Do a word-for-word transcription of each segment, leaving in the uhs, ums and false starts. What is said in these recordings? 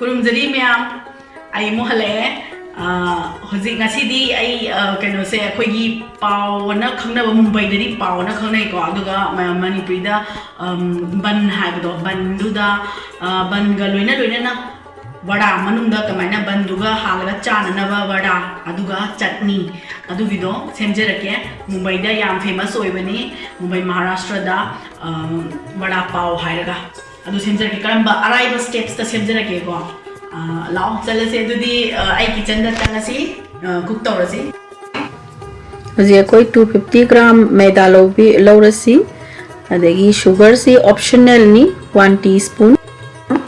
ꯈꯨꯔꯨꯝꯖꯔꯤ ꯃꯌꯥꯝ, ꯑꯩ ꯑꯃꯨꯛ ꯍꯜꯂꯛꯑꯦ꯫ ꯑ, ꯍꯧꯖꯤꯛ ꯉꯁꯤꯗꯤ ꯑꯩ, ꯑ, ꯀꯩꯅꯣꯁꯦ, ꯑꯩꯈꯣꯏꯒꯤ ꯄꯥꯎꯅ ꯈꯪꯅꯕ, ꯃꯨꯝꯕꯩꯗꯗꯤ ꯄꯥꯎꯅ ꯈꯪꯅꯩꯀꯣ, ꯑꯗꯨꯒ ꯃ-, ꯃꯅꯤꯄꯨꯔꯤꯗ, ꯑꯝ, ꯕꯟ ꯍꯥꯏꯕꯗꯣ, ꯕꯟꯗꯨꯗ, ꯑ, ꯕꯟꯒ ꯂꯣꯏꯅ ꯂꯣꯏꯅꯅ ꯕꯣꯔꯥ ꯃꯅꯨꯡꯗ ꯀꯃꯥꯏꯅ ꯕꯟꯗꯨꯒ ꯍꯥꯜꯂꯒ ꯆꯥꯅꯅꯕ ꯕꯣꯔꯥ, ꯑꯗꯨꯒ ꯆꯠꯅꯤ, ꯑꯗꯨꯒꯤꯗꯣ ꯁꯦꯝꯖꯔꯛꯀꯦ꯫ ꯃꯨꯝꯕꯩꯗ ꯌꯥꯝ ꯐꯦꯃꯁ ꯑꯣꯏꯕꯅꯤ, ꯃꯨꯝꯕꯩ ꯃꯍꯥꯔꯥꯁꯇ꯭ꯔꯗ, ꯑꯝ, ꯕꯣꯔꯥ ꯄꯥꯎ ꯍꯥꯏꯔꯒ꯫ ꯑꯗꯨ ꯁꯦꯝꯖꯔꯛꯀꯦ꯫ ꯀꯔꯝꯕ ꯑꯔꯥꯏꯕ ꯁ꯭ꯇꯦꯞꯁꯇ ꯁꯦꯝꯖꯔꯛꯀꯦꯀꯣ? ꯑ, ꯂꯥꯛꯑꯣ, ꯆꯠꯂꯁꯦ꯫ ꯑꯗꯨꯗꯤ, ꯑ, ꯑꯩ ꯀꯤꯆꯟꯗ ꯆꯠꯂꯁꯤ, ꯑ, ꯀꯨꯛ ꯇꯧꯔꯁꯤ꯫ ꯍꯧꯖꯤꯛ ꯑꯩꯈꯣꯏ two fifty gram ꯃꯩꯗꯥ ꯂꯧꯕꯤ-, ꯂꯧꯔꯁꯤ, ꯑꯗꯒꯤ ꯁꯨꯒꯔꯁꯤ ꯑꯣꯞꯁꯅꯦꯜꯅꯤ, one teaspoon꯫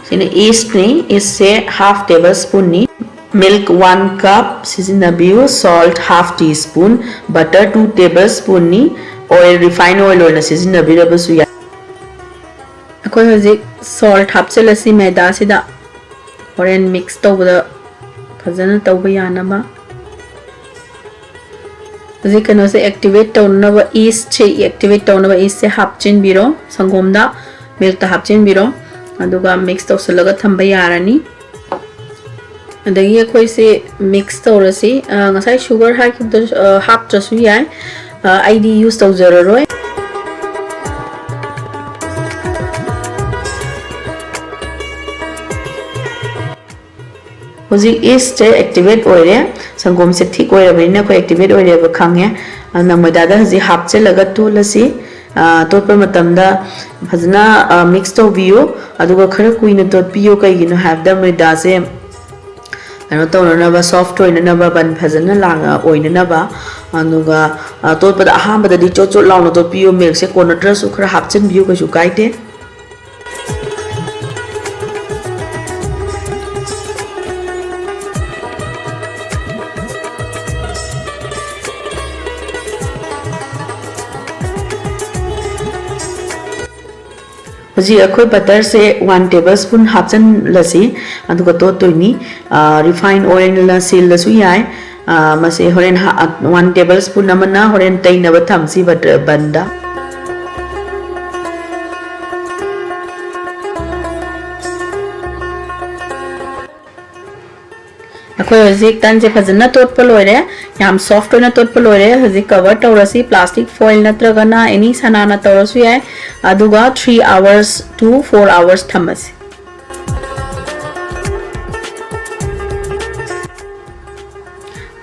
ꯁꯤꯅ ꯏꯁꯅꯤ, ꯏꯁꯁꯦ half table spoonꯅꯤ꯫ Milk one cup ꯁꯤꯖꯤꯟꯅꯕꯤꯌꯨ, salt half teaspoon, butter two tablespoonꯅꯤ, oil, refined oil ꯑꯣꯏꯅ ꯁꯤꯖꯤꯟꯅꯕꯤꯔꯕꯁꯨ ꯌꯥꯏ꯫ ꯑꯩꯈꯣꯏ ꯍꯧꯖꯤꯛ salt ꯍꯥꯞꯆꯤꯜꯂꯁꯤ ꯃꯩꯗꯥꯁꯤꯗ, ꯍꯣꯔꯦꯟ mix ꯇꯧꯕꯗ ꯐꯖꯅ ꯇꯧꯕ ꯌꯥꯅꯕ꯫ ꯍꯧꯖꯤꯛ ꯀꯩꯅꯣꯁꯦ activate ꯇꯧꯅꯕ, yeastꯁꯦ activate ꯇꯧꯅꯕ yeastꯁꯦ ꯍꯥꯞꯆꯤꯟꯕꯤꯔꯣ, ꯁꯪꯒꯣꯝꯗ, milkꯇ ꯍꯥꯞꯆꯤꯟꯕꯤꯔꯣ, ꯑꯗꯨꯒ mix ꯇꯧꯁꯤꯜꯂꯒ ꯊꯝꯕ ꯌꯥꯔꯅꯤ꯫ ꯑꯗꯒꯤ ꯑꯩꯈꯣꯏꯁꯦ mix ꯇꯧꯔꯁꯤ꯫ ꯑ, ꯉꯁꯥꯏ sugar ꯍꯥꯏꯈꯤꯕꯗꯣ, ꯑ, ꯍꯥꯞꯇ꯭ꯔꯁꯨ ꯌꯥꯏ꯫ ꯑ, ꯑꯩꯗꯤ use ꯇꯧꯖꯔꯔꯣꯏ꯫ ꯍꯧꯖꯤꯛ yeastꯁꯦ activate ꯑꯣꯏꯔꯦ, ꯁꯪꯒꯣꯝꯁꯦ thick ꯑꯣꯏꯔꯕꯅꯤꯅ ꯑꯩꯈꯣꯏ activate ꯑꯣꯏꯔꯦꯕ ꯈꯪꯉꯦ꯫ ꯑꯗꯨꯅ ꯃꯣꯏꯗꯥꯗ ꯍꯧꯖꯤꯛ ꯍꯥꯞꯆꯤꯜꯂꯒ ꯇꯣꯠꯂꯁꯤ꯫ ꯑ, ꯇꯣꯠꯄ ꯃꯇꯝꯗ ꯐꯖꯅ, ꯑ, mix ꯇꯧꯕꯤꯌꯨ, ꯑꯗꯨꯒ ꯈꯔ ꯀꯨꯏꯅ ꯇꯣꯠꯄꯤꯌꯨ꯫ ꯀꯩꯒꯤꯅꯣ ꯍꯥꯏꯕꯗ ꯃꯣꯏꯗꯥꯁꯦ ꯀꯩꯅꯣ ꯇꯧꯅꯅꯕ, soft ꯑꯣꯏꯅꯅꯕ, ꯕꯟ ꯐꯖꯅ ꯂꯥꯡ-, ꯑꯣꯏꯅꯅꯕ꯫ ꯑꯗꯨꯒ, ꯑ, ꯇꯣꯠꯄꯗ ꯑꯍꯥꯟꯕꯗꯗꯤ ꯆꯣꯠ ꯆꯣꯠ ꯂꯥꯎꯅ ꯇꯣꯠꯄꯤꯌꯨ, milkꯁꯦ ꯀꯣꯟꯅꯗ꯭ꯔꯁꯨ ꯈꯔ ꯍꯥꯞꯆꯤꯟꯕꯤꯌꯨ, ꯀꯩꯁꯨ ꯀꯥꯏꯗꯦ꯫ ꯍꯧꯖꯤꯛ ꯑꯩꯈꯣꯏ butterꯁꯦ one tablespoon ꯍꯥꯞꯆꯤꯜꯂꯁꯤ, ꯑꯗꯨꯒ ꯇꯣꯠꯇꯣꯏꯅꯤ꯫ ꯑ, refined oilꯅ ꯁꯤꯜꯂꯁꯨ ꯌꯥꯏ꯫ ꯑ, ꯃꯁꯤ ꯍꯣꯔꯦꯟ ꯍꯥ-, one tablespoon ꯑꯃꯅ ꯍꯣꯔꯦꯟ ꯇꯩꯅꯕ ꯊꯝꯁꯤ butter ꯕꯟꯗ꯫ ꯑꯩꯈꯣꯏ ꯍꯧꯖꯤꯛ ꯇꯟꯁꯦ ꯐꯖꯅ ꯇꯣꯠꯄ ꯂꯣꯏꯔꯦ, ꯌꯥꯝ soft ꯑꯣꯏꯅ ꯇꯣꯠꯄ ꯂꯣꯏꯔꯦ꯫ ꯍꯧꯖꯤꯛ cover ꯇꯧꯔꯁꯤ, plastic foil ꯅꯠꯇ꯭ꯔꯒꯅ any ꯁꯅꯥꯅ ꯇꯧꯔꯁꯨ ꯌꯥꯏ꯫ ꯑꯗꯨꯒ three hours to four hours ꯊꯝꯃꯁꯤ꯫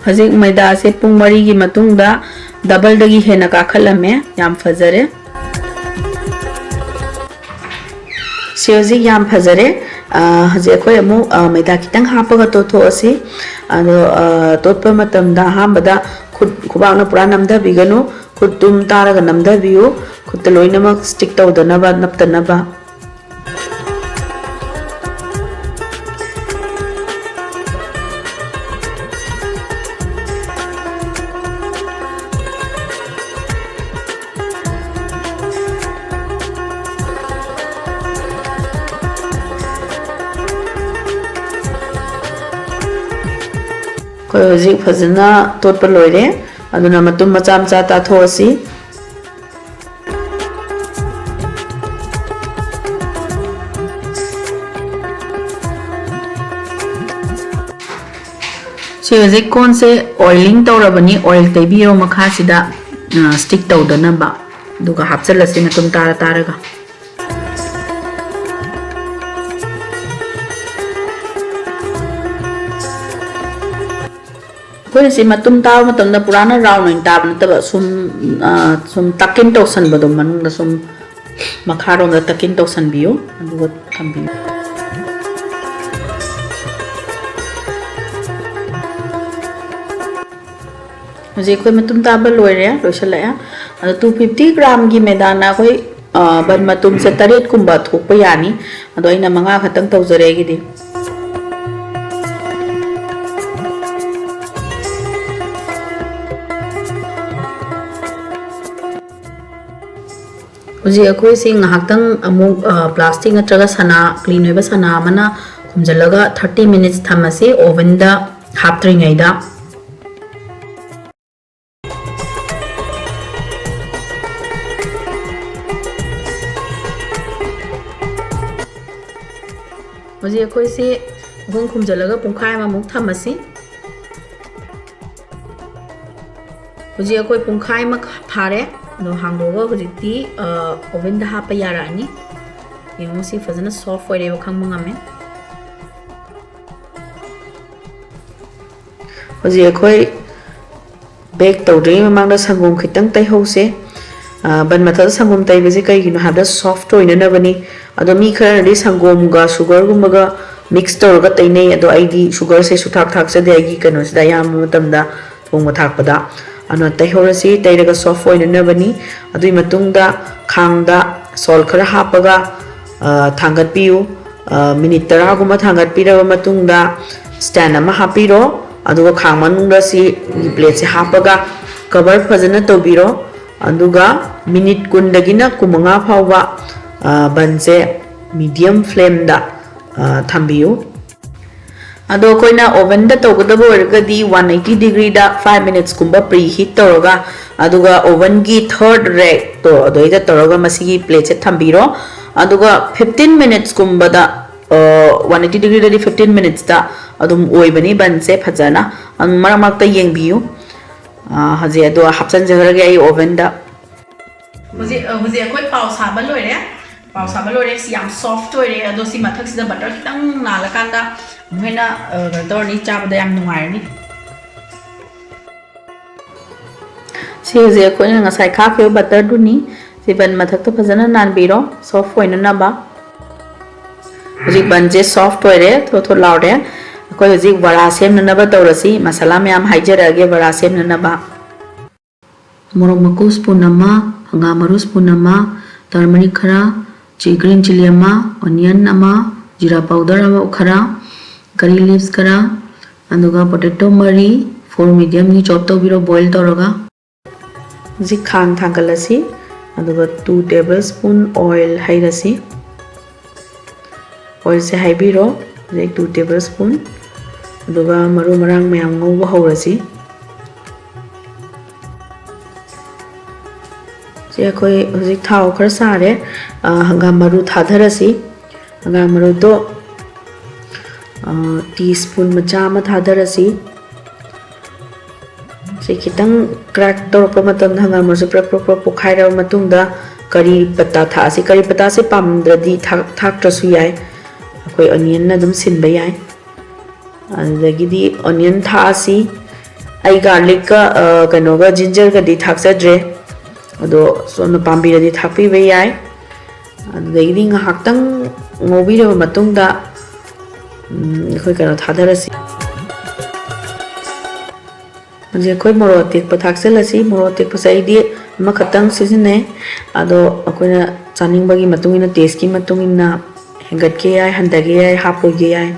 ꯍꯧꯖꯤꯛ ꯃꯩꯗꯥꯁꯦ ꯄꯨꯡ ꯃꯔꯤꯒꯤ ꯃꯇꯨꯡꯗ doubleꯗꯒꯤ ꯍꯦꯟꯅ ꯀꯥꯈꯠꯂꯝꯃꯦ, ꯌꯥꯝ ꯐꯖꯔꯦ꯫ ꯁꯤ ꯍꯧꯖꯤꯛ ꯌꯥꯝ ꯐꯖꯔꯦ꯫ ꯑ, ꯍꯧꯖꯤꯛ ꯑꯩꯈꯣꯏ ꯑꯃꯨꯛ, ꯑ, ꯃꯩꯗꯥ ꯈꯤꯇꯪ ꯍꯥꯞꯄꯒ ꯇꯣꯠꯊꯣꯛꯑꯁꯤ꯫ ꯑꯗꯣ, ꯑ, ꯇꯣꯠꯄ ꯃꯇꯝꯗ ꯑꯍꯥꯟꯕꯗ ꯈꯨꯠ, ꯈꯨꯕꯥꯛꯅ ꯄꯨꯔꯥ ꯅꯝꯊꯕꯤꯒꯅꯨ, ꯈꯨꯠ ꯇꯨꯝ ꯇꯥꯔꯒ ꯅꯝꯊꯕꯤꯌꯨ꯫ ꯈꯨꯠꯇ ꯂꯣꯏꯅꯃꯛ stick ꯇꯧꯗꯅꯕ, ꯅꯞꯇꯅꯕ꯫ ꯑꯩꯈꯣꯏ ꯍꯧꯖꯤꯛ ꯐꯖꯅ ꯇꯣꯠꯄ ꯂꯣꯏꯔꯦ, ꯑꯗꯨꯅ ꯃꯇꯨꯝ ꯃꯆꯥ ꯃꯆꯥ ꯇꯥꯊꯣꯛꯑꯁꯤ꯫ ꯁꯤ ꯍꯧꯖꯤꯛ ꯀꯣꯟꯁꯦ oiling ꯇꯧꯔꯕꯅꯤ, oil ꯇꯩꯕꯤꯔꯣ ꯃꯈꯥꯁꯤꯗ, ꯑ, stick ꯇꯧꯗꯅꯕ, ꯑꯗꯨꯒ ꯍꯥꯞꯆꯤꯜꯂꯁꯤ ꯃꯇꯨꯝ ꯇꯥꯔ ꯇꯥꯔꯒ꯫ ꯑꯩꯈꯣꯏꯅ ꯁꯤ ꯃꯇꯨꯝ ꯇꯥꯕ ꯃꯇꯝꯗ ꯄꯨꯔꯥꯅ round ꯑꯣꯏꯅ ꯇꯥꯕ ꯅꯠꯇꯕ, ꯁꯨꯝ, ꯑ, ꯁꯨꯝ tuck in ꯇꯧꯁꯟꯕꯗꯣ, ꯃꯅꯨꯡꯗ ꯁꯨꯝ ꯃꯈꯥꯔꯣꯝꯗ tuck in ꯇꯧꯁꯟꯕꯤꯌꯨ, ꯑꯗꯨꯒ ꯊꯝꯕꯤꯌꯨ꯫ ꯍꯧꯖꯤꯛ ꯑꯩꯈꯣꯏ ꯃꯇꯨꯝ ꯇꯥꯕ ꯂꯣꯏꯔꯦ, ꯂꯣꯏꯁꯤꯜꯂꯛꯑꯦ꯫ ꯑꯗꯣ two fifty gramꯒꯤ ꯃꯦꯗꯥꯅ ꯑꯩꯈꯣꯏ, ꯑ, ꯕꯟ ꯃꯇꯨꯝꯁꯦ ꯇꯔꯦꯠꯀꯨꯝꯕ ꯊꯣꯛꯄ ꯌꯥꯅꯤ꯫ ꯑꯗꯣ ꯑꯩꯅ ꯃꯉꯥ ꯈꯛꯇꯪ ꯇꯧꯖꯔꯦ ꯑꯩꯒꯤꯗꯤ꯫ ꯍꯧꯖꯤꯛ ꯑꯩꯈꯣꯏꯁꯤ ꯉꯥꯏꯍꯥꯛꯇꯪ ꯑꯃꯨꯛ, ꯑ, plastic ꯅꯠꯇ꯭ꯔꯒ ꯁꯅꯥ, clean ꯑꯣꯏꯕ ꯁꯅꯥ ꯑꯃꯅ ꯈꯨꯝꯖꯤꯜꯂꯒ thirty minutes ꯊꯝꯃꯁꯤ ovenꯗ ꯍꯥꯞꯇ꯭ꯔꯤꯉꯩꯗ꯫ ꯍꯧꯖꯤꯛ ꯑꯩꯈꯣꯏꯁꯤ ꯃꯈꯨꯝ ꯈꯨꯝꯖꯤꯜꯂꯒ ꯄꯨꯡꯈꯥꯏ ꯑꯃꯃꯨꯛ ꯊꯝꯃꯁꯤ꯫ ꯍꯧꯖꯤꯛ ꯑꯩꯈꯣꯏ ꯄꯨꯡꯈꯥꯏ ꯑꯃ ꯐꯥꯔꯦ꯫ ꯑꯗꯣ ꯍꯥꯡꯗꯣꯛꯑꯒ ꯍꯧꯖꯤꯛꯇꯤ ꯑꯣꯚꯦꯟꯗ ꯍꯥꯞꯄ ꯌꯥꯔꯛꯑꯅꯤ꯫ ꯌꯦꯡꯉꯨ, ꯁꯤ ꯐꯖꯅ ꯁꯣꯐ ꯑꯣꯏꯔꯦꯕ, ꯈꯪꯕ ꯉꯝꯃꯦ꯫ ꯍꯧꯖꯤꯛ ꯑꯩꯈꯣꯏ ꯕꯦꯛ ꯇꯧꯗ꯭ꯔꯤꯉꯩ ꯃꯃꯥꯡꯗ ꯁꯪꯒꯣꯝ ꯈꯤꯇꯪ ꯇꯩꯍꯧꯁꯦ꯫ ꯕꯟ ꯃꯊꯛꯇ ꯁꯪꯒꯣꯝ ꯇꯩꯕꯁꯦ ꯀꯩꯒꯤꯅꯣ ꯍꯥꯏꯕꯗ ꯁꯣꯐ ꯑꯣꯏꯅꯅꯕꯅꯤ꯫ ꯑꯗꯣ ꯃꯤ ꯈꯔꯅꯗꯤ ꯁꯪꯒꯣꯝꯒ ꯁꯨꯒꯔꯒꯨꯝꯕꯒ ꯃꯤꯛꯁ ꯇꯧꯔꯒ ꯇꯩꯅꯩ꯫ ꯑꯗꯣ ꯑꯩꯗꯤ ꯁꯨꯒꯔꯁꯦ ꯁꯨꯊꯥꯛ ꯊꯥꯛꯆꯗꯦ ꯑꯩꯒꯤ ꯀꯩꯅꯣꯁꯤꯗ, ꯑꯌꯥꯝꯕ ꯃꯇꯝꯗ ꯊꯣꯡꯕ ꯊꯥꯛꯄꯗ꯫ ꯑꯗꯨꯅ ꯇꯩꯍꯧꯔꯁꯤ, ꯇꯩꯔꯒ ꯁꯣꯐ ꯑꯣꯏꯅꯅꯕꯅꯤ꯫ ꯑꯗꯨꯒꯤ ꯃꯇꯨꯡꯗ ꯈꯥꯡꯗ ꯁꯣꯜ ꯈꯔ ꯍꯥꯞꯄꯒ ꯊꯥꯡꯒꯠꯄꯤꯌꯨ꯫ ꯃꯤꯅꯤꯠ ꯇꯔꯥꯒꯨꯝꯕ ꯊꯥꯡꯒꯠꯄꯤꯔꯕ ꯃꯇꯨꯡꯗ ꯁ꯭ꯇꯦꯟ ꯑꯃ ꯍꯥꯞꯄꯤꯔꯣ꯫ ꯑꯗꯨꯒ ꯈꯥꯡ ꯃꯅꯨꯡꯗ ꯁꯤ ꯄ꯭ꯂꯦꯠꯁꯦ ꯍꯥꯞꯄꯒ ꯀꯕꯔ ꯐꯖꯅ ꯇꯧꯕꯤꯔꯣ꯫ ꯑꯗꯨꯒ ꯃꯤꯅꯤꯠ ꯀꯨꯟꯗꯒꯤꯅ ꯀꯨꯟꯃꯉꯥ ꯐꯥꯎꯕ ꯕꯟꯁꯦ ꯃꯤꯗꯤꯌꯝ ꯐ꯭ꯂꯦꯝꯗ ꯊꯝꯕꯤꯌꯨ꯫ ꯑꯗꯣ ꯑꯩꯈꯣꯏꯅ ꯑꯣꯚꯟꯗ ꯇꯧꯒꯗꯕ ꯑꯣꯏꯔꯒꯗꯤ ꯋꯥꯟ ꯑꯩꯠꯇꯤ ꯗꯤꯒ꯭ꯔꯤꯗ ꯐꯥꯏꯚ ꯃꯤꯅꯤꯠꯁꯀꯨꯝꯕ ꯄ꯭ꯔꯤ ꯍꯤꯠ ꯇꯧꯔꯒ, ꯑꯗꯨꯒ ꯑꯣꯚꯟꯒꯤ ꯊꯔꯠ ꯔꯦꯛꯇꯣ ꯑꯗꯩꯗ ꯇꯧꯔꯒ ꯃꯁꯤꯒꯤ ꯄ꯭ꯂꯦꯠꯁꯦ ꯊꯝꯕꯤꯔꯣ꯫ ꯑꯗꯨꯒ ꯐꯤꯐꯇꯤꯟ ꯃꯤꯅꯤꯠꯁꯀꯨꯝꯕꯗ, ꯋꯥꯟ ꯑꯩꯠꯇꯤ ꯗꯤꯒ꯭ꯔꯤꯗꯗꯤ ꯐꯤꯐꯇꯤꯟ ꯃꯤꯅꯤꯠꯁꯇ ꯑꯗꯨꯝ ꯑꯣꯏꯕꯅꯤ ꯕꯟꯁꯦ ꯐꯖꯅ꯫ ꯑꯗꯨꯝ ꯃꯔꯛ ꯃꯔꯛꯇ ꯌꯦꯡꯕꯤꯌꯨ꯫ ꯍꯧꯖꯤꯛ ꯑꯗꯣ ꯍꯥꯞꯆꯤꯟꯖꯈ꯭ꯔꯒꯦ ꯑꯩ ꯑꯣꯚꯟꯗ꯫ ꯍꯧꯖꯤꯛ ꯍꯧꯖꯤꯛ ꯑꯩꯈꯣꯏ ꯄꯥꯎ ꯁꯥꯕ ꯂꯣꯏꯔꯦ꯫ ꯄꯥꯎ ꯁꯥꯕ ꯂꯣꯏꯔꯦ꯫ ꯁꯤ ꯌꯥꯝ ꯁꯣꯐ ꯑꯣꯏꯔꯦ꯫ ꯑꯗꯣ ꯁꯤ ꯃꯊꯛꯁꯤꯗ ꯕꯇꯔ ꯈꯤꯇꯪ ꯅꯥꯜꯂꯀꯥꯟꯗ ꯑꯃꯨꯛ ꯍꯦꯟꯅ ꯀꯩꯅꯣ ꯇꯧꯔꯅꯤ, ꯆꯥꯕꯗ ꯌꯥꯝ ꯅꯨꯡꯉꯥꯏꯔꯅꯤ꯫ ꯁꯤ ꯍꯧꯖꯤꯛ ꯑꯩꯈꯣꯏꯅ ꯉꯁꯥꯏ ꯈꯥꯛꯈꯤꯕ ꯕꯇꯔꯗꯨꯅꯤ꯫ ꯁꯤ ꯕꯟ ꯃꯊꯛꯇ ꯐꯖꯅ ꯅꯥꯟꯕꯤꯔꯣ, ꯁꯣꯐ ꯑꯣꯏꯅꯅꯕ꯫ ꯍꯧꯖꯤꯛ ꯕꯟꯁꯦ ꯁꯣꯐ ꯑꯣꯏꯔꯦ, ꯊꯣꯠ ꯊꯣꯠ ꯂꯥꯎꯔꯦ꯫ ꯑꯩꯈꯣꯏ ꯍꯧꯖꯤꯛ ꯕꯣꯔꯥ ꯁꯦꯝꯅꯅꯕ ꯇꯧꯔꯁꯤ꯫ ꯃꯁꯥꯂꯥ ꯃꯌꯥꯝ ꯍꯥꯏꯖꯔꯛꯑꯒꯦ ꯕꯣꯔꯥ ꯁꯦꯝꯅꯅꯕ꯫ ꯃꯣꯔꯣꯛ ꯃꯀꯨ ꯁ꯭ꯄꯨꯟ ꯑꯃ, ꯍꯪꯒꯥꯝ ꯃꯔꯨ ꯁ꯭ꯄꯨꯟ ꯑꯃ, ꯇꯔꯃꯔꯤꯛ ꯈꯔ, ꯆꯤ-, ꯒ꯭ꯔꯤꯟ ꯆꯤꯂꯤ ꯑꯃ, ꯑꯣꯅꯤꯌꯟ ꯑꯃ, ꯖꯤꯔꯥ ꯄꯥꯎꯗꯔ ꯑꯃ ꯈꯔ, ꯀꯔꯤ ꯂꯤꯞꯁ ꯈꯔ, ꯑꯗꯨꯒ ꯄꯣꯇꯦꯇꯣ ꯃꯔꯤ, ꯐꯨꯜ ꯃꯤꯗꯤꯌꯝꯂꯤ ꯆꯣꯞ ꯇꯧꯕꯤꯔꯣ, ꯕꯣꯏꯜ ꯇꯧꯔꯒ꯫ ꯍꯧꯖꯤꯛ ꯈꯥꯡ ꯊꯥꯡꯒꯠꯂꯁꯤ, ꯑꯗꯨꯒ ꯇꯨ ꯇꯦꯕꯜ ꯁ꯭ꯄꯨꯟ ꯑꯣꯏꯜ ꯍꯩꯔꯁꯤ꯫ ꯑꯣꯏꯜꯁꯦ ꯍꯩꯕꯤꯔꯣ, ꯍꯧꯖꯤꯛ ꯇꯨ ꯇꯦꯕꯜ ꯁ꯭ꯄꯨꯟ꯫ ꯑꯗꯨꯒ ꯃꯔꯨ ꯃꯔꯥꯡ ꯃꯌꯥꯝ ꯉꯧꯕ ꯍꯧꯔꯁꯤ꯫ ꯁꯤ ꯑꯩꯈꯣꯏ ꯍꯧꯖꯤꯛ ꯊꯥꯎ ꯈꯔ ꯁꯥꯔꯦ꯫ ꯑ, ꯍꯪꯒꯥꯝ ꯃꯔꯨ ꯊꯥꯗꯔꯁꯤ꯫ ꯍꯪꯒꯥꯝ ꯃꯔꯨꯗꯣ ꯇꯤ ꯁ꯭ꯄꯨꯟ ꯃꯆꯥ ꯑꯃ ꯊꯥꯗꯔꯁꯤ꯫ ꯁꯤ ꯈꯤꯇꯪ ꯀ꯭ꯔꯦꯛ ꯇꯧꯔꯛꯄ ꯃꯇꯝꯗ, ꯍꯪꯒꯥꯝ ꯃꯔꯨꯁꯦ ꯄ꯭ꯔꯞ ꯄ꯭ꯔꯞ ꯄ꯭ꯔꯞ ꯄꯣꯛꯈꯥꯏꯔꯕ ꯃꯇꯨꯡꯗ, ꯀꯔꯤ ꯄꯇꯥ ꯊꯥꯛꯑꯁꯤ꯫ ꯀꯔꯤ ꯄꯇꯥꯁꯦ ꯄꯥꯝꯗ꯭ꯔꯗꯤ ꯊꯥꯛ-, ꯊꯥꯛꯇ꯭ꯔꯁꯨ ꯌꯥꯏ, ꯑꯩꯈꯣꯏ ꯑꯣꯅꯤꯌꯟꯅ ꯑꯗꯨꯝ ꯁꯤꯟꯕ ꯌꯥꯏ꯫ ꯑꯗꯨꯗꯒꯤꯗꯤ ꯑꯣꯅꯤꯌꯟ ꯊꯥꯛꯑꯁꯤ꯫ ꯑꯩ ꯒꯥꯔꯂꯤꯛꯀ, ꯑ, ꯀꯩꯅꯣꯒ, ꯖꯤꯟꯖꯔꯒꯗꯤ ꯊꯥꯛꯆꯗ꯭ꯔꯦ, ꯑꯗꯣ ꯁꯣꯝꯅ ꯄꯥꯝꯕꯤꯔꯗꯤ ꯊꯥꯛꯄꯤꯕ ꯌꯥꯏ꯫ ꯑꯗꯨꯗꯒꯤꯗꯤ ꯉꯥꯏꯍꯥꯛꯇꯪ ꯉꯧꯕꯤꯔꯕ ꯃꯇꯨꯡꯗ, ꯎꯝ, ꯑꯩꯈꯣꯏ ꯀꯩꯅꯣ ꯊꯥꯗꯔꯁꯤ꯫ ꯍꯧꯖꯤꯛ ꯑꯩꯈꯣꯏ ꯃꯣꯔꯣꯛ ꯑꯇꯦꯛꯄ ꯊꯥꯛꯆꯤꯜꯂꯁꯤ꯫ ꯃꯣꯔꯣꯛ ꯑꯇꯦꯛꯄꯁꯦ ꯑꯩꯗꯤ ꯑꯃꯈꯛꯇꯪ ꯁꯤꯖꯤꯟꯅꯩ, ꯑꯗꯣ ꯑꯩꯈꯣꯏꯅ ꯆꯥꯅꯤꯡꯕꯒꯤ ꯃꯇꯨꯡ ꯏꯟꯅ, ꯇꯦꯁꯀꯤ ꯃꯇꯨꯡ ꯏꯟꯅ ꯍꯦꯟꯒꯠꯀꯦ ꯌꯥꯏ, ꯍꯟꯊꯒꯦ ꯌꯥꯏ, ꯍꯥꯞꯄꯣꯏꯒꯦ ꯌꯥꯏ꯫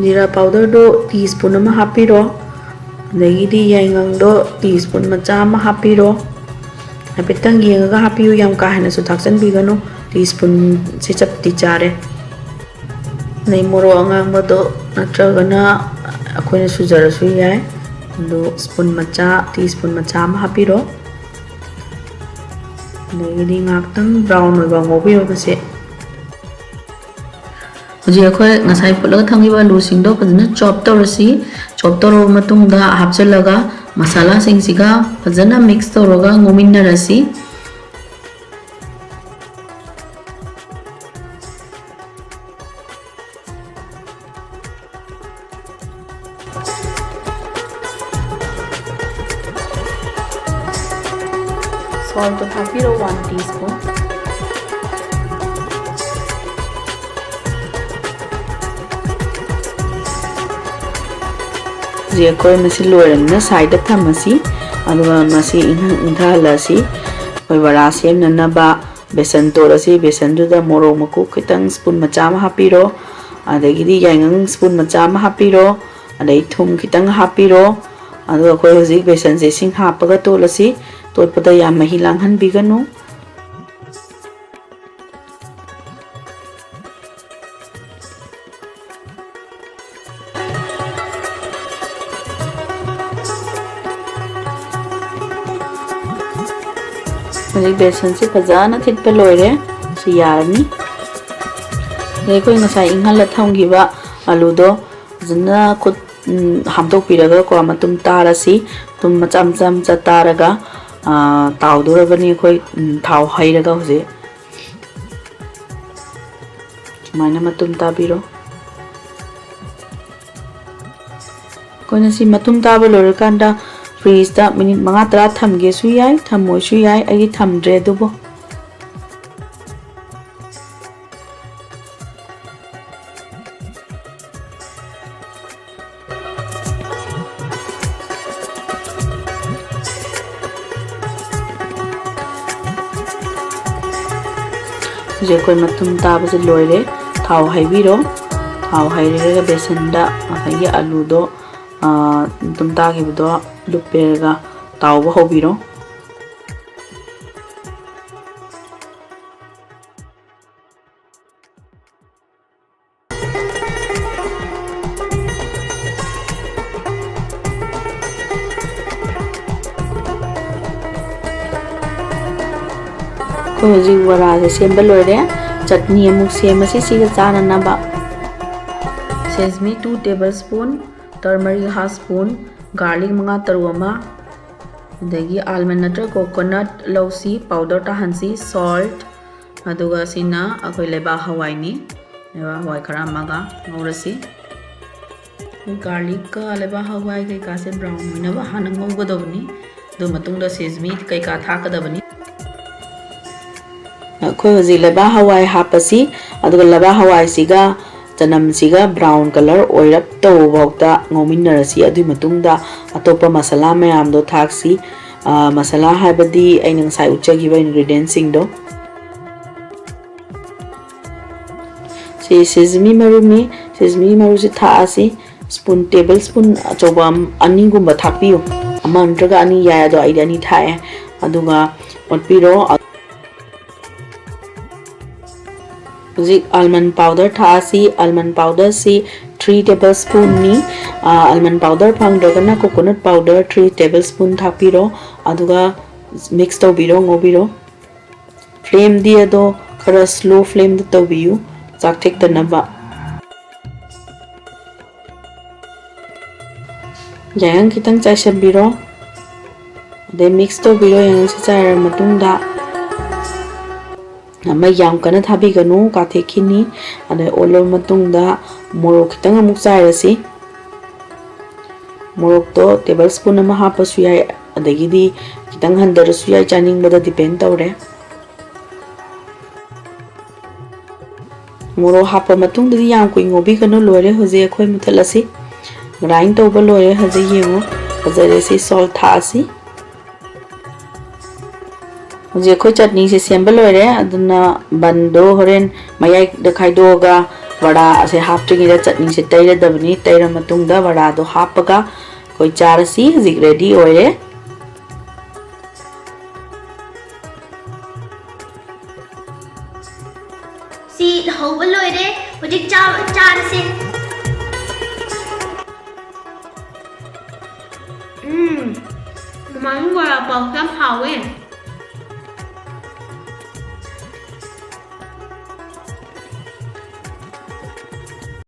ꯖꯤꯔꯥ ꯄꯥꯎꯗꯔꯗꯣ ꯇꯤ ꯁ꯭ꯄꯨꯟ ꯑꯃ ꯍꯥꯞꯄꯤꯔꯣ, ꯑꯗꯒꯤꯗꯤ ꯌꯥꯏꯉꯪꯗꯣ ꯇꯤ ꯁ꯭ꯄꯨꯟ ꯃꯆꯥ ꯑꯃ ꯍꯥꯞꯄꯤꯔꯣ꯫ ꯍꯥꯏꯐꯦꯠꯇꯪ ꯌꯦꯡꯉꯒ ꯍꯥꯞꯄꯤꯌꯨ, ꯌꯥꯝ ꯀꯥ ꯍꯦꯟꯅꯁꯨ ꯊꯥꯛꯆꯟꯕꯤꯒꯅꯨ, ꯇꯤ ꯁ꯭ꯄꯨꯟꯁꯦ ꯆꯞꯇꯤ ꯆꯥꯔꯦ꯫ ꯑꯗꯩ ꯃꯣꯔꯣꯛ ꯑꯉꯥꯡꯕꯗꯣ ꯅꯠꯇ꯭ꯔꯒꯅ ꯑꯩꯈꯣꯏꯅ ꯁꯨꯖꯔꯁꯨ ꯌꯥꯏ꯫ ꯑꯗꯣ ꯁ꯭ꯄꯨꯟ ꯃꯆꯥ, ꯇꯤ ꯁ꯭ꯄꯨꯟ ꯃꯆꯥ ꯑꯃ ꯍꯥꯞꯄꯤꯔꯣ꯫ ꯑꯗꯒꯤꯗꯤ ꯉꯥꯏꯍꯥꯛꯇꯪ ꯕ꯭ꯔꯥꯎꯟ ꯑꯣꯏꯕ ꯉꯧꯕꯤꯔꯕꯁꯦ꯫ ꯍꯧꯖꯤꯛ ꯑꯩꯈꯣꯏ ꯉꯁꯥꯏ ꯐꯨꯠꯂꯒ ꯊꯝꯈꯤꯕ ꯑꯂꯨꯁꯤꯡꯗꯣ ꯐꯖꯅ ꯆꯣꯞ ꯇꯧꯔꯁꯤ꯫ ꯆꯣꯞ ꯇꯧꯔꯕ ꯃꯇꯨꯡꯗ ꯍꯥꯞꯆꯤꯜꯂꯒ ꯃꯁꯥꯂꯥꯁꯤꯡꯁꯤꯒ ꯐꯖꯅ ꯃꯤꯛꯁ ꯇꯧꯔꯒ ꯉꯧꯃꯤꯟꯅꯔꯁꯤ꯫ Salt ꯊꯥꯛꯄꯤꯔꯣ, one teaspoon꯫ ꯍꯧꯖꯤꯛ ꯑꯩꯈꯣꯏ ꯃꯁꯤ ꯂꯣꯏꯔꯕꯅꯤꯅ ꯁꯥꯏꯗ ꯊꯝꯃꯁꯤ, ꯑꯗꯨꯒ ꯃꯁꯤ ꯏꯪꯍꯟ-, ꯏꯪꯊꯍꯜꯂꯁꯤ꯫ ꯑꯩꯈꯣꯏ ꯕꯣꯔꯥ ꯁꯦꯝꯅꯅꯕ ꯕꯦꯁꯟ ꯇꯣꯠꯂꯁꯤ꯫ ꯕꯦꯁꯟꯗꯨꯗ ꯃꯣꯔꯣꯛ ꯃꯀꯨ ꯈꯤꯇꯪ ꯁ꯭ꯄꯨꯟ ꯃꯆꯥ ꯑꯃ ꯍꯥꯞꯄꯤꯔꯣ, ꯑꯗꯒꯤꯗꯤ ꯌꯥꯏꯉꯪ ꯁ꯭ꯄꯨꯟ ꯃꯆꯥ ꯑꯃ ꯍꯥꯞꯄꯤꯔꯣ, ꯑꯗꯩ ꯊꯨꯝ ꯈꯤꯇꯪ ꯍꯥꯞꯄꯤꯔꯣ꯫ ꯑꯗꯨꯒ ꯑꯩꯈꯣꯏ ꯍꯧꯖꯤꯛ ꯕꯦꯁꯟꯁꯦ ꯏꯁꯤꯡ ꯍꯥꯞꯄꯒ ꯇꯣꯠꯂꯁꯤ꯫ ꯇꯣꯠꯄꯗ ꯌꯥꯝ ꯃꯍꯤ ꯂꯥꯡꯍꯟꯕꯤꯒꯅꯨ꯫ ꯍꯧꯖꯤꯛ ꯕꯦꯁꯟꯁꯤ ꯐꯖꯅ ꯊꯤꯠꯄ ꯂꯣꯏꯔꯦ꯫ ꯁꯤ ꯌꯥꯔꯅꯤ꯫ ꯑꯗꯩ ꯑꯩꯈꯣꯏ ꯉꯁꯥꯏ ꯏꯪꯍꯜꯂ ꯊꯝꯈꯤꯕ ꯑꯂꯨꯗꯣ ꯐꯖꯅ ꯈꯨꯠ, ꯎꯝ, ꯍꯥꯝꯗꯣꯛꯄꯤꯔꯒꯀꯣ, ꯃꯇꯨꯝ ꯇꯥꯔꯁꯤ꯫ ꯃꯇꯨꯝ ꯃꯆꯥ ꯃꯆꯥ ꯃꯆꯥ ꯇꯥꯔꯒ, ꯑꯥ, ꯇꯥꯎꯗꯣꯔꯕꯅꯤ ꯑꯩꯈꯣꯏ, ꯎꯝ, ꯊꯥꯎ ꯍꯩꯔꯒ ꯍꯧꯖꯤꯛ꯫ ꯁꯨꯃꯥꯏꯅ ꯃꯇꯨꯝ ꯇꯥꯕꯤꯔꯣ꯫ ꯑꯩꯈꯣꯏꯅ ꯁꯤ ꯃꯇꯨꯝ ꯇꯥꯕ ꯂꯣꯏꯔꯀꯥꯟꯗ ꯐ꯭ꯔꯤꯖꯇ ꯃꯤꯅꯤꯠ ꯃꯉꯥ ꯇꯔꯥ ꯊꯝꯒꯦꯁꯨ ꯌꯥꯏ, ꯊꯝꯃꯣꯏꯁꯨ ꯌꯥꯏ꯫ ꯑꯩꯗꯤ ꯊꯝꯗ꯭ꯔꯦ ꯑꯗꯨꯕꯨ꯫ ꯍꯧꯖꯤꯛ ꯑꯩꯈꯣꯏ ꯃꯇꯨꯝ ꯇꯥꯕꯁꯦ ꯂꯣꯏꯔꯦ꯫ ꯊꯥꯎ ꯍꯩꯕꯤꯔꯣ꯫ ꯊꯥꯎ ꯍꯩꯔꯒ ꯕꯦꯁꯟꯗ ꯉꯁꯥꯏꯒꯤ ꯑꯂꯨꯗꯣ, ꯑꯥ, ꯃꯇꯨꯝ ꯇꯥꯈꯤꯕꯗꯣ ꯂꯨꯞꯄꯤꯔꯒ ꯇꯥꯎꯕ ꯍꯧꯕꯤꯔꯣ꯫ ꯑꯩꯈꯣꯏ ꯍꯧꯖꯤꯛ ꯕꯣꯔꯥꯁꯦ ꯁꯦꯝꯕ ꯂꯣꯏꯔꯦ꯫ ꯆꯠꯅꯤ ꯑꯃꯨꯛ ꯁꯦꯝꯃꯁꯤ ꯁꯤꯒ ꯆꯥꯅꯅꯕ꯫ Sesame two table spoon, turmeric half spoon, garlic ꯃꯉꯥ ꯇꯔꯨꯛ ꯑꯃ, ꯑꯗꯒꯤ almond ꯅꯠꯇ꯭ꯔꯒ coconut ꯂꯧꯁꯤ, powder ꯇꯥꯍꯟꯁꯤ, salt, ꯑꯗꯨꯒ ꯁꯤꯅ ꯑꯩꯈꯣꯏ ꯂꯩꯕꯥꯛ ꯍꯋꯥꯏꯅꯤ꯫ ꯂꯩꯕꯥꯛ ꯍꯋꯥꯏ ꯈꯔ ꯑꯃꯒ ꯉꯧꯔꯁꯤ꯫ Garlicꯀ ꯂꯩꯕꯥꯛ ꯍꯋꯥꯏ ꯀꯩꯀꯥꯁꯦ brown ꯑꯣꯏꯅꯕ ꯍꯥꯟꯅ ꯉꯧꯒꯗꯕꯅꯤ꯫ ꯑꯗꯨ ꯃꯇꯨꯡꯗ sesame ꯀꯩꯀꯥ ꯊꯥꯛꯀꯗꯕꯅꯤ꯫ ꯑꯩꯈꯣꯏ ꯍꯧꯖꯤꯛ ꯂꯩꯕꯥꯛ ꯍꯋꯥꯏ ꯍꯥꯞꯄꯁꯤ, ꯑꯗꯨꯒ ꯂꯩꯕꯥꯛ ꯍꯋꯥꯏꯁꯤꯒ ꯆꯅꯝꯁꯤꯒ brown colour ꯑꯣꯏꯔꯞ ꯇꯧꯕ ꯐꯥꯎꯗ ꯉꯧꯃꯤꯟꯅꯔꯁꯤ꯫ ꯑꯗꯨꯒꯤ ꯃꯇꯨꯡꯗ ꯑꯇꯣꯞꯄ ꯃꯁꯥꯂꯥ ꯃꯌꯥꯝꯗꯣ ꯊꯥꯛꯁꯤ꯫ ꯑ, ꯃꯁꯥꯂꯥ ꯍꯥꯏꯕꯗꯤ ꯑꯩꯅ ꯉꯁꯥꯏ ꯎꯠꯆꯈꯤꯕ ingredientꯁꯤꯡꯗꯣ꯫ ꯁꯤ sesame ꯃꯔꯨꯅꯤ꯫ Sesame ꯃꯔꯨꯁꯤ ꯊꯥꯛꯑꯁꯤ꯫ Spoon, table spoon ꯑꯆꯧꯕ ꯑꯝ-, ꯑꯅꯤꯒꯨꯝꯕ ꯊꯥꯛꯄꯤꯌꯨ꯫ ꯑꯃ ꯅꯠꯇ꯭ꯔꯒ ꯑꯅꯤ ꯌꯥꯏ, ꯑꯗꯣ ꯑꯩꯗꯤ ꯑꯅꯤ ꯊꯥꯛꯑꯦ꯫ ꯑꯗꯨꯒ ꯑꯣꯠꯄꯤꯔꯣ꯫ ꯍꯧꯖꯤꯛ almond powder ꯊꯥꯛꯑꯁꯤ꯫ Almond powderꯁꯤ three table spoonꯅꯤ꯫ ꯑ, almond powder ꯐꯪꯗ꯭ꯔꯒꯅ coconut powder three table spoon ꯊꯥꯛꯄꯤꯔꯣ꯫ ꯑꯗꯨꯒ mix ꯇꯧꯕꯤꯔꯣ, ꯉꯧꯕꯤꯔꯣ꯫ Flameꯗꯤ ꯑꯗꯣ ꯈꯔ slow flameꯗ ꯇꯧꯕꯤꯌꯨ꯫ ꯆꯥꯛ ꯊꯦꯛꯇꯅꯕ꯫ ꯌꯥꯏꯉꯪ ꯈꯤꯇꯪ ꯆꯥꯏꯁꯟꯕꯤꯔꯣ꯫ ꯑꯗꯩ mix ꯇꯧꯕꯤꯔꯣ꯫ ꯌꯥꯏꯉꯪꯁꯦ ꯆꯥꯏꯔ ꯃꯇꯨꯡꯗ ꯃꯩ ꯌꯥꯝ ꯀꯟꯅ ꯊꯥꯕꯤꯒꯅꯨ, ꯀꯥꯊꯦꯛꯈꯤꯅꯤ꯫ ꯑꯗꯩ ꯑꯣꯜꯂꯕ ꯃꯇꯨꯡꯗ ꯃꯣꯔꯣꯛ ꯈꯤꯇꯪ ꯑꯃꯨꯛ ꯆꯥꯏꯔꯁꯤ꯫ ꯃꯣꯔꯣꯛꯇꯣ table spoon ꯑꯃ ꯍꯥꯞꯄꯁꯨ ꯌꯥꯏ, ꯑꯗꯒꯤꯗꯤ ꯈꯤꯇꯪ ꯍꯟꯊꯔꯁꯨ ꯌꯥꯏ, ꯆꯥꯅꯤꯡꯕꯗ depend ꯇꯧꯔꯦ꯫ ꯃꯣꯔꯣꯛ ꯍꯥꯞꯄ ꯃꯇꯨꯡꯗꯗꯤ ꯌꯥꯝ ꯀꯨꯏ ꯉꯧꯕꯤꯒꯅꯨ꯫ ꯂꯣꯏꯔꯦ, ꯍꯧꯖꯤꯛ ꯑꯩꯈꯣꯏ ꯃꯨꯊꯠꯂꯁꯤ꯫ Grind ꯇꯧꯕ ꯂꯣꯏꯔꯦ꯫ ꯍꯧꯖꯤꯛ ꯌꯦꯡꯉꯨ, ꯐꯖꯔꯦ꯫ ꯁꯤ salt ꯊꯥꯛꯑꯁꯤ꯫ ꯍꯧꯖꯤꯛ ꯑꯩꯈꯣꯏ ꯆꯠꯅꯤꯁꯦ ꯁꯦꯝꯕ ꯂꯣꯏꯔꯦ꯫ ꯑꯗꯨꯅ ꯕꯟꯗꯣ ꯍꯣꯔꯦꯟ ꯃꯌꯥꯏꯗ ꯈꯥꯏꯗꯣꯛꯑꯒ ꯕꯣꯔꯥꯁꯦ ꯍꯥꯞꯇ꯭ꯔꯤꯉꯩꯗ ꯆꯠꯅꯤꯁꯦ ꯇꯩꯔꯗꯕꯅꯤ꯫ ꯇꯩꯔ ꯃꯇꯨꯡꯗ ꯕꯣꯔꯥꯗꯣ ꯍꯥꯞꯄꯒ ꯑꯩꯈꯣꯏ ꯆꯥꯔꯁꯤ꯫ ꯍꯧꯖꯤꯛ ready ꯑꯣꯏꯔꯦ꯫ ꯁꯤ ꯍꯧꯕ ꯂꯣꯏꯔꯦ꯫ ꯍꯧꯖꯤꯛ ꯆꯥ-, ꯆꯥꯔꯁꯦ꯫ ꯎꯝ, ꯃꯃꯥꯡꯒꯤ ꯕꯣꯔꯥ ꯄꯥꯎꯁꯦ ꯌꯥꯝ ꯍꯥꯎꯋꯦ꯫